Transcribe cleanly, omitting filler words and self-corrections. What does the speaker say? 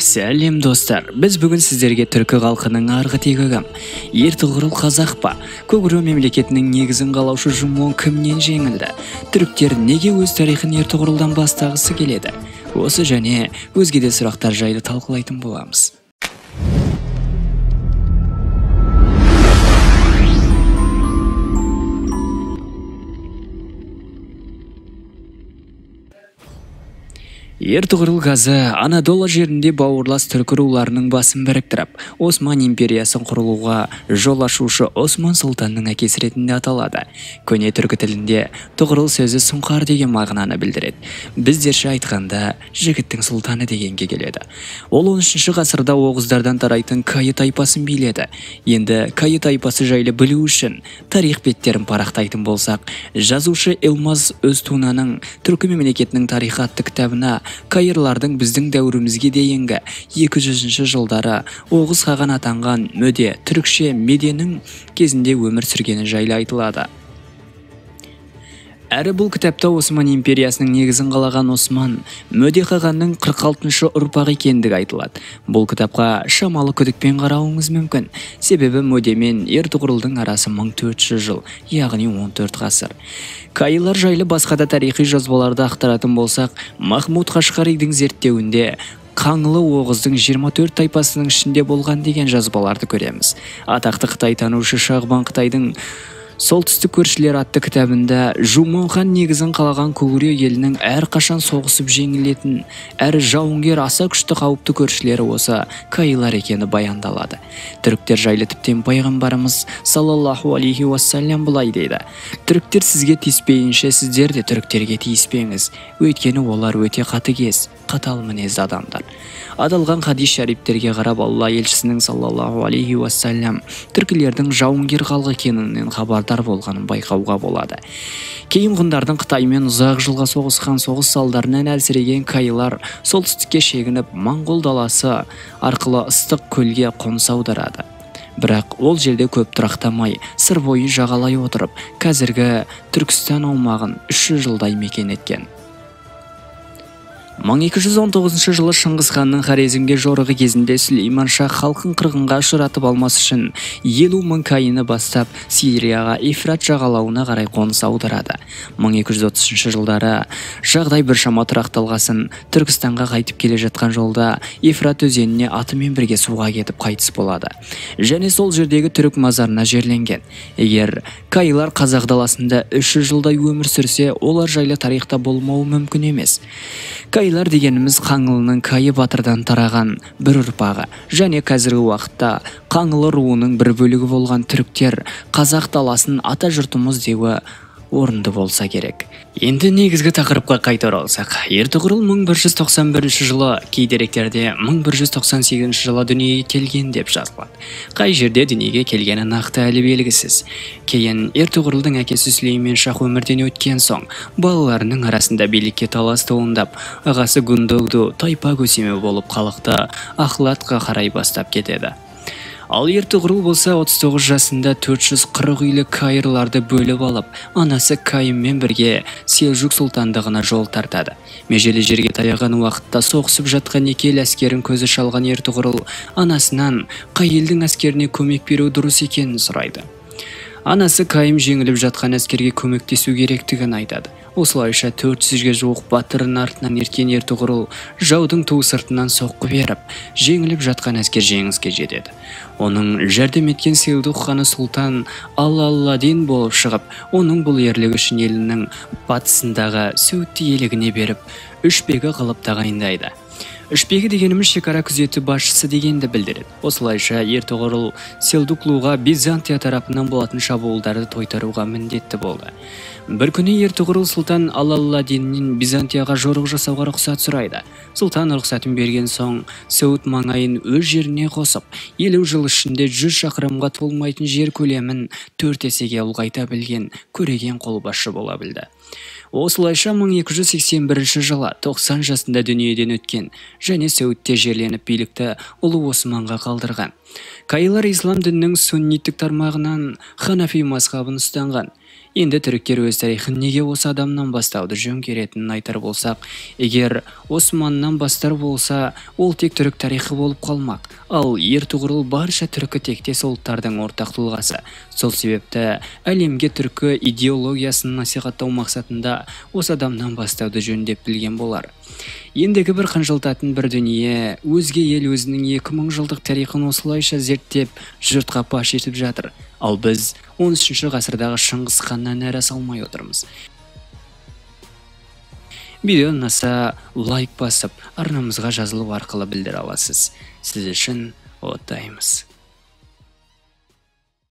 Сәлем достар, біз бүгін сіздерге түркі халқының арғы тегі кім? Ертұғырыл қазақ па? Когурё мемлекетінің негізін қалаушы Жумон кімнен жеңілді? Түріктер неге өз тарихын Ертұғырылдан бастағысы келеді? Осы және өзге де сұрақтар жайлы талқылайтын боламыз. Ертұғырыл Ғазы Анадолы жерінде бауырлас түркі руларының басын біріктіріп, Осман империясын құрылуға жол ашушы Осман сұлтанның әкесі ретінде аталады. Көне түркі тілінде тұғырыл сөзі сұңқар деген мағынаны білдіреді. Біздерше айтқанда жігіттің сұлтаны дегенге келеді. Ол 13 ғасырда оғыздардан тарайтын Кайы тайпасын биледі. Енді Кайы тайпасы жайлы білу үшін тарих беттерін парақтайтын болсақ, жазушы Елмаз Өзтунаның Түркі мемлекетінің тарихы атты кітабына Кайырлардың біздің дәуірімізге дейінгі 200 жылдары Оғыз қаған атанған Мөде, түрікше Меденің кезінде өмір сүргені жайлы айтылады. Әрі бұл кітапта Осман империясының негізін қалаған Осман Мөде қағанның 46-шы ұрпағы екендігі айтылады. Бұл кітапқа шамалы күдікпен қарауыңыз мүмкін. Себебі Мөде мен Ертұғырылдың арасы 1400 жыл, яғни 14 ғасыр. Кайылар жайлы басқа да тарихи жазбаларды ақтаратын болсақ, Махмуд Қашқаридің зерттеуінде Қаңлы Оғыздың 24 тайпасының ішінде болған деген жазбаларды көреміз. Атақты қытайтанушы Шағбан Қытайдың Солтүстік көршілер атты кітабында Жумон хан негізін қалаған Когурё елінің әрқашан соғысып жеңілетін, әрі жауынгер аса күшті қауіпті көршілері осы Кайылар екені баяндалады. Түріктер жайлы тіптен пайғамбарымыз саллаллаху алейхи уассалам былай дейді: Түріктер сізге тиіспейінше сіздер де түріктерге тиіспеңіз, өйткені олар өте қатыгез, қатал мінезді адамдар. Аталған хадис шәриптерге қарап Алла елшісінің саллаллаху алейхи уассалам түркілердің жауынгер халық екенінен хабардар болғанын байқауға болады. Кейін ғұндардың Қытаймен ұзақ жылға соғысқан соғыс салдарынан әлсіреген Кайылар солтүстікке шегініп, Моңғол даласы арқылы ыстық көлге қоныс аударады. Бірақ ол жерде көп тұрақтамай, Сыр бойын жағалай отырып, қазіргі Түркістан аумағын 300 жылдай мекен еткен. 1219 жылы Шыңғыс ханның Хорезмге жорығы кезінде Сүлейман шах халқын қырғынға ұшыратып алмас үшін 50 мың кайыны бастап Сирияға Ефрат жағалауына қарай қоныс аударады. 1233 жылдары жағдай біршама тұрақталғасын Түркістанға қайтып келе жатқан жолда Ефрат өзеніне атымен бірге суға кетіп қайтыс болады. Және сол жердегі түрік мазарына жерленген. Егер кайылар қазақ даласында 300 жылдай өмір сүрсе, олар жайлы тарихта болмауы мүмкін емес. Кайылар дегеніміз Қаңлының Кайы батырдан тараған бір ұрпағы және қазіргі уақытта Қаңлы руының бір бөлігі болған түріктер қазақ даласын ата жұртымыз деуі орынды болса керек. Енді негізгі тақырыпқа қайта оралсақ, Ертұғырыл 1191 жылы, кей деректерде 1198 жылы дүниеге келген деп жазылады. Қай жерде дүниеге келгені нақты әлі белгісіз. Кейін Ертұғырылдың әкесі Сүлеймен шах өмірден өткен соң, балаларының арасында билікке талас туындап, ағасы Гүндогду тайпа көсемі болып халықты Ахлатқа қарай бастап кетеді. Ал Ертұғырыл болса 39 жасында 440 үйлі кайырларды бөліп алып, анасы Кайыммен бірге Селжук сұлтандығына жол тартады. Межелі жерге таяған уақытта соғысып жатқан екі ел әскерін көзі шалған Ертұғырыл анасынан қай елдің әскеріне көмек беру дұрыс екенін сұрайды. Анасы Кайым жеңіліп жатқан әскерге көмектесу керектігін айтады. Осылайша 400-ге жуық батырын артынан ерткен Ертұғырыл жаудың ту сыртынан соққы беріп, жеңіліп жатқан әскер жеңіске жетеді. Оның жәрдем еткен Селдуқ ханы сұлтан Алалладин болып шығып, оның бұл ерлігі үшін елінің батысындағы Сөутті иелігіне беріп, үшбегі қылып тағайындайды. Үшбегі дегеніміз шекара күзеті басшысы дегенді білдіреді. Осылайша Ертұғырыл Селдуклуға Византия тарапынан болатын шабуылдарды тойтаруға міндетті болды. Бір күні Ертұғырыл сұлтан Алалладиннен Византияға жорық жасауға рұқсат сұрайды. Сұлтан рұқсатын берген соң Сеут маңайын өз жеріне қосып, 50 жыл ішінде 100 шақырымға толмайтын жер көлемін 4 есеге ұлғайта білген көреген қолбасшы бола білді. Осылайша 1281 жылы 90 жасында дүниеден өткен және Сеутте жерленіп билікті ұлы Османға қалдырған. Кайылар ислам дінінің сунниттік тармағынан ханафи мазхабын ұстанған. Енді түріктер өз тарихын неге осы адамнан бастауды жөн көретінін айтар болсақ, егер Османнан бастар болса, ол тек түрік тарихы болып қалмақ. Ал Ертұғырыл барша түркі тектес ұлттардың ортақ тұлғасы. Сол себепті әлемге түркі идеологиясын насихаттау мақсатында осы адамнан бастауды жөн деп білген болар. Ендігі бір қынжылтатын бір дүние, өзге ел өзінің 2000 жылдық тарихын осылайша зерттеп, жұртқа паш етіп жатыр. Ал біз 13 ғасырдағы Шыңғыс ханнан әрі салмай отырмыз. Видео ұнаса лайк басып, арнамызға жазылу арқылы білдіре аласыз. Сіз үшін оттаймыз.